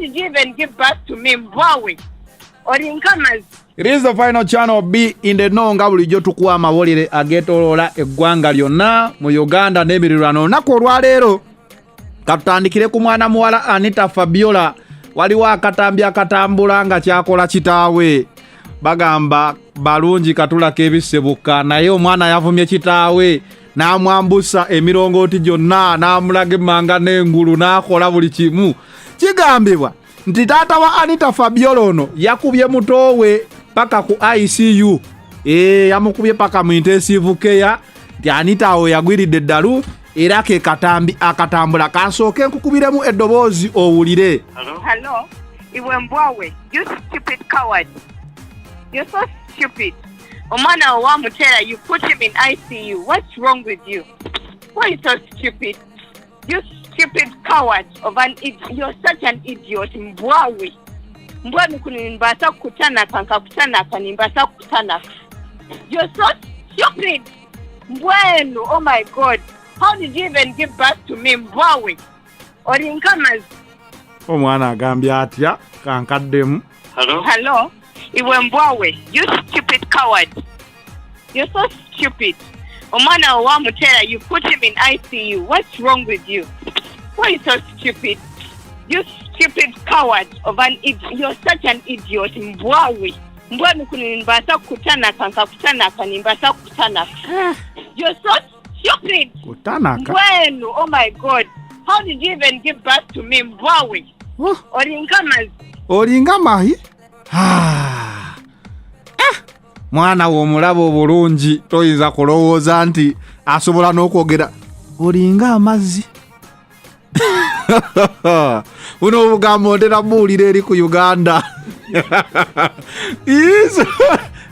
did you even give birth to me, mbwawe? Olinga amazi. It is the final channel, be in the know. Nga bulijjo tukuwa amawulire ageetooloola eggwanga lyonna mu Uganda n'emirirwano. Olunaku olwaleero katutandikire ku mwana muwala Anita Fabiola. Waliwo akatambi akatambula nga kyakola kitaawe. Bagamba balungi katulako ebisebuka, naye omwana yavumye kitaawe n'amwambusa emirongooti gyonna, n'amulaga emmanga n'engulu, n'akola buli kimu. Kigambibwa nti taata wa Anita Fabiola ono yakubye mutoowe paka ku ICU. Yamukubye paka mu intensive care, nti Anita awo yagwiridde eddalu. Era ke katambi akatambula. Kansooke nkukubiremu eddoboozi owulire. Hello? Iwe mbwawe, you stupid coward. You're so stupid. Omwana wo wamutera, you put him in ICU. What's wrong with you? Why are you so stupid? You stupid coward of an idiot. You're such an idiot. Mbwawe. Mbwa nimbaasa kukutanaka nkakutanaka, nimbaasa kukutanaka. You're so stupid. Mbwenu, oh my God. How did you even give birth to me, mbwawe? Olinga amazi. Omwana agambye atya? Kankaddemu. Hello? Hello? Iwe mbwawe, you stupid coward. You're so stupid. Omwana wo wamutera, you put him in ICU. What's wrong with you? Why are you so stupid? You stupid coward of an idiot. You're such an idiot. Mbwawe. Mbwa nimbaasa kukutanaka nkakutanaka, nimbaasa kukutanaka. You're so stupid. Kutanaka. Mbwenu, oh my God. How did you even give birth to me, mbwawe? Oh, Olinga amazi. Olinga mahi. Ah. Ah. Mwana we omulaba obulungi, toyinza kulowooza nti asobola n'okwogera olinga amazzi. Buno obugambo ntera buwulira eri ku Uganda.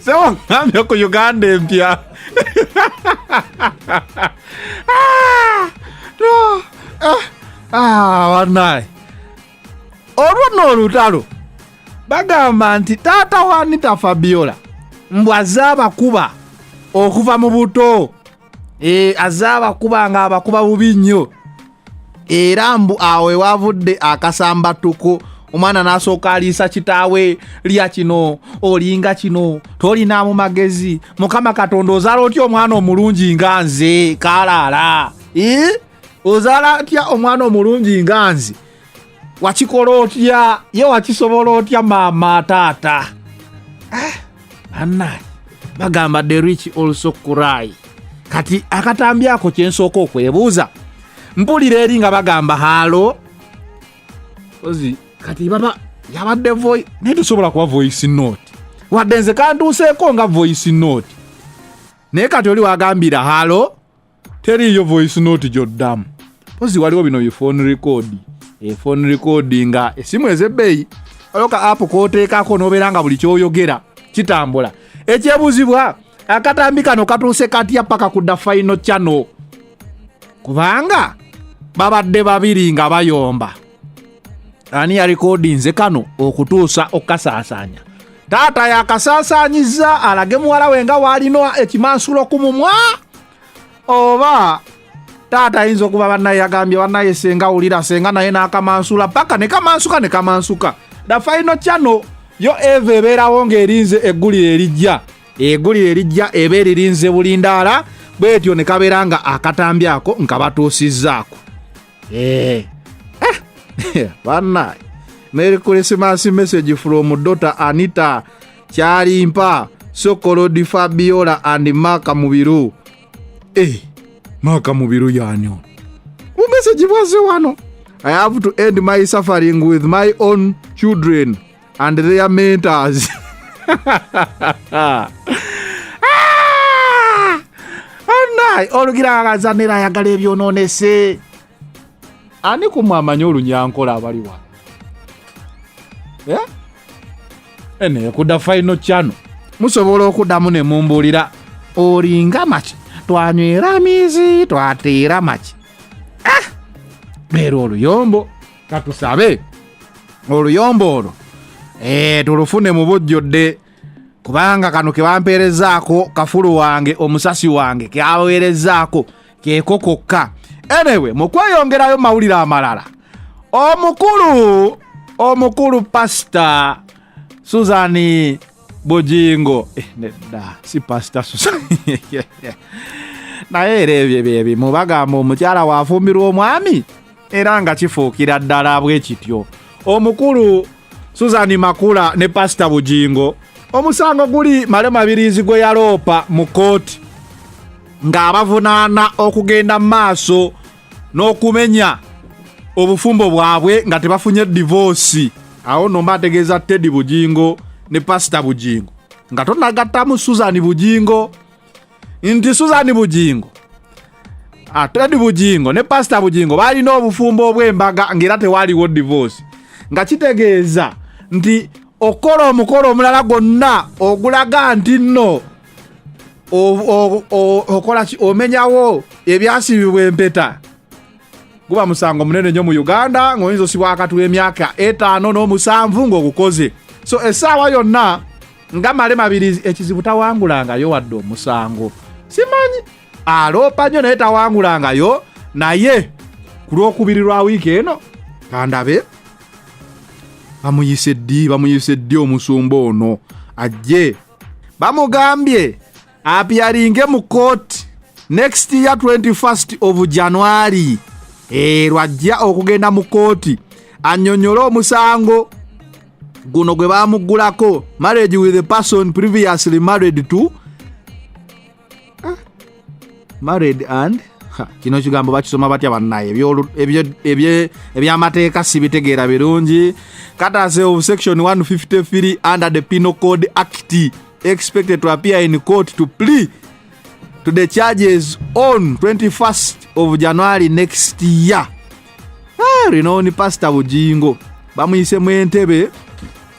Sewangambye ku Uganda empya. Ah, no, ah, ah, bannaye, olwo nno olutalo. Bagamba nti taata wa Anita Fabiola mbw azze abakuba okuva mu buto. Azze abakuba nga abakuba bubi nnyo, era mbu awo ewavudde akasambatuko, omwana n'asooka aliisa kitaawe, lya kino, olinga kino, tolinaamu magezi. Mukama Katonda, ozaala otya omwana omulungi nga nze? Kalaala. Ozaala otya omwana omulungi nga nze? Wakikola otya? Ye wakisobola otya, maama, taata? Bannaye, bagamba the rich also cry. Kati akatambi ako kyensooka okwebuuza, mpulira eri nga bagamba hello ozi. Kati baba yabadde voice, naye tosobola kuba voice note, wadde nze kantuuseeko nga voice note. Naye kati oli wagambira hello, teriiyo voice note gyoddamu. Pozi waliwo bino bi phone record, e phone record nga esimu ez'ebbeeyi, waliwo ka app kooteekako n'obeera nga buli kyoyogera kitambula. Ekyebuuzibwa, akatambi kano katuuse katya paka ku the final channel? Kubanga babadde babiri nga bayomba. Ani yarekodinze kano okutuusa okukasaasaanya? Taata yakasaasaanyiza alage muwala we nga waalina ekimansulo ku mumwa, oba taata ayinza okuba bannaye yagambye, bannaye senga wulira senga, naye n'akamansula paka ne kamansuka ne kamansuka. The final channel yo eva ebeerawo ng'erinze eggulire erijja, eggulire erijja eba eririnze bulindaala bwetyo, ne kabeera nga akatambi ako nkabatuusizzaako. Bannaye, Merry Christmas message from daughter Anita Kyalimpa, so-called Fabiola, and Maka Mubiru. Maka Mubiru yani ono? Bumessage bwazze wano. I have to end my suffering with my own children and their mentors. Ah! Annaye, olugira akazanira ayagala ebyonoonese. Ani kumwe amanyi olunyankola abali wano? Eh? Ene ku the final channel musobola okuddamu ne mumbuulira olinga maki, twanywera mizi, twateera maki. Ah! Leero oluyombo, katusabe oluyombo olwo tulufune mu bujjudde, kubanga kano ke bampeerezaako kafulu wange, omusasi wange keaweerezaako keeko kokka. Anyway, mu kweyongerayo mawulire amalala, omukulu Omukulu Pasita Suzani Bujingo, nedda si Pasita Susan, naye era ebyo byebimu bagamba omukyala wafumbirwa omwami era nga kifuukira ddala bwe kityo. Omukulu Suzani Makula ne Pasita Bujingo, omusango guli Male Mabirizi gwe yaloopa mu kkooti ng'abavunaana okugenda mu maaso n'okumenya obufumbo bwabwe nga tebafunye divoosi. Awo nno mba ntegeeza Teddy Bujingo ne Pasita Bujingo, nga tonagattamu Suzani Bujingo, nti Suzani Bujingo, Teddy Bujingo ne Pasita Bujingo balina obufumbo obw'embaga ng'era tewaliwo divoosi, nga kitegeeza nti okukola omukolo omulala gwonna ogulaga nti nno okola ki, omenyawo ebyasibibwa empeta, guba musango munene nnyo mu Uganda, ng'oyinza osibwa akati w'emyaka 5 n'omusanvu ng'ogukoze. So essaawa yonna nga Male Mabirizi ekizibu tawangulangayo wadde omusango, simanyi aloopa nnyo naye tawangulangayo. Naye ku lwokubiri lwa wiiki eno kandabe bamuyise ddi, bamuyise ddi omusumba ono ajje. Bamugambye appearinge mu court next year 21st of January, lwajja okugenda mu kooti annyonnyole omusango guno gwe bamuggulako, marriage with a person previously married to, married and ha, kino kigambo bakisoma batya bannaye? Ebyamateeka sibitegeera birungi. Courtesy of section 153 under the Penal Code Act, expected to appear in court to plea to the charges on 21st of January next year. Renowned Pastor Bujingo bamuyise mu Entebbe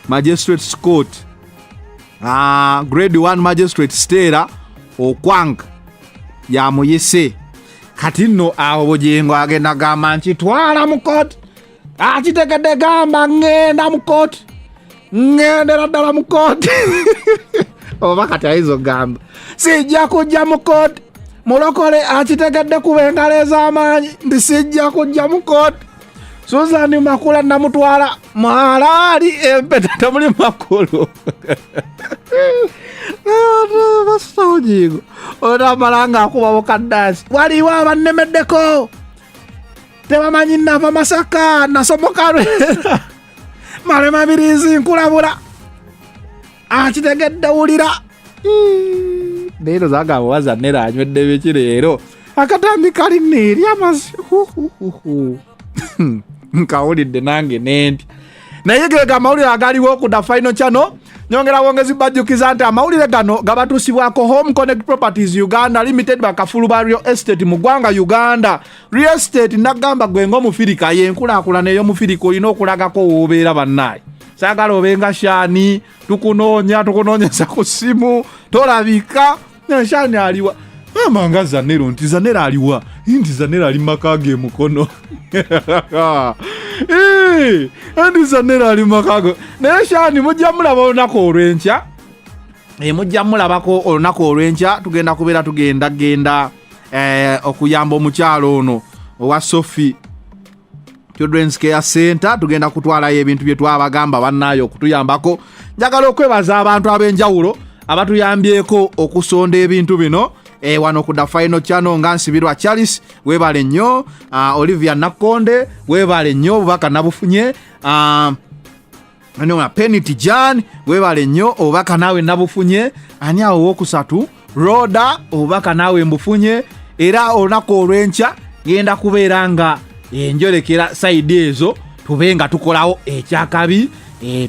Magistrates Court. Grade 1 Magistrate Stella Okwang yamuyise. Kati nno awo Bujingo agenda gamba nkitwala mu kooti, akitegedde, gamba ŋŋenda mu kooti, ŋŋendera ddala mu kooti. Oba kati ayinza okugamba sijja kujja mu kooti. Mulokole akitegedde kuba engalo ez'amaanyi nti sijja kujja mu kooti. Susan Makula namutwala mwalaali empeta temuli makulu. Basitabujigo onamala nga akuba bukaddaasi, waliwo abannemeddeko tebamanyi nava Masaka nasomoka Lwera. Male Mabirizi nkulabula, akitegedde, wulira leero zagamba oba Zanera anywedde biki leero, akatambi kalina eri amazi nkawulidde nange nendi. Naye gega amawulire agaliwo ku The Final Channel. Nyongera bwongezi bajjukiza nti amawulire gano gabatuusibwako Home Connect Properties Uganda Limited, bakafulu ba real estate mu ggwanga Uganda. Real estate nagamba gwe ng'omufirika yenkulaakulana ey'omufirika olina okulagako w'obeera. Bannaaye, saagala obenga Shani tukunoonya, tukunoonyeza ku ssimu tolabika. Shani aliwa? Gamba nga Zanero nti Zanero aliwa, nti Zanero ali mumaka ge Mukono, nti Zanero ali mumaka ge. Naye Shani mujja mulaba olunaku olw'enkya, mujja mulabako olunaku olw'enkya. Tugenda kubeera tugenda genda okuyamba omukyalo ono owa Sophie Children's Care Center. Tugenda kutwalayo ebintu bye twabagamba bannaayo okutuyambako. Njagala okwebaza abantu ab'enjawulo abatuyambyeko okusonda ebintu bino wano ku The Final Channel, nga Nsibirwa Charles, weebale nnyo. Olivia Nakonde, weebale nnyo, obubaka nabufunye. Penity Jan, weebale nnyo, obubaka naawe nabufunye. Ani awo owokusatu? Roda, obubaka naawe mbufunye. Era olunaku olw'enkya ngenda kubeera nga enjolekera side ezo, tube nga tukolawo ekyakabi,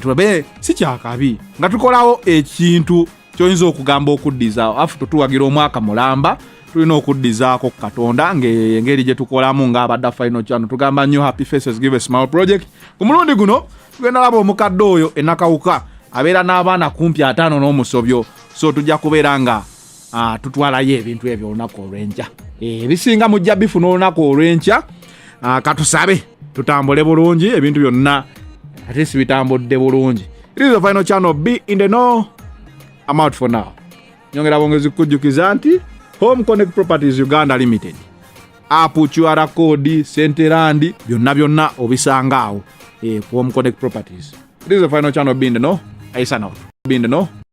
tube si kyakabi nga tukolawo ekintu kyoyinza okugamba okuddizaawo afu tutuwagira omwaka mulamba. Tulina okuddizaako ku Katonda ng'engeri gye tukolamu ng'abadda Final Channel. Tugamba nnyo Happy Faces Give a Smile Project. Ku mulundi guno tugenda laba omukadde oyo enakawuka abeera n'abaana kumpi 50 n'omusobyo, so tujja kubeera nga tutwalayo ebintu ebyo olunaku olw'enkya. Ebisinga mujja bifuna olunaku olw'enkya. Katusabe tutambule bulungi, ebintu byonna ate si bitambudde bulungi. It is the Final Channel, be in the know. I'm out for now. Nyongera bwongezi kukujjukiza nti Home Connect Properties Uganda Limited, app, QR code, Senterand, byonna byonna obisanga awo. Home Connect Properties. This is the final channel, Bindeno. I sign out. Bindeno.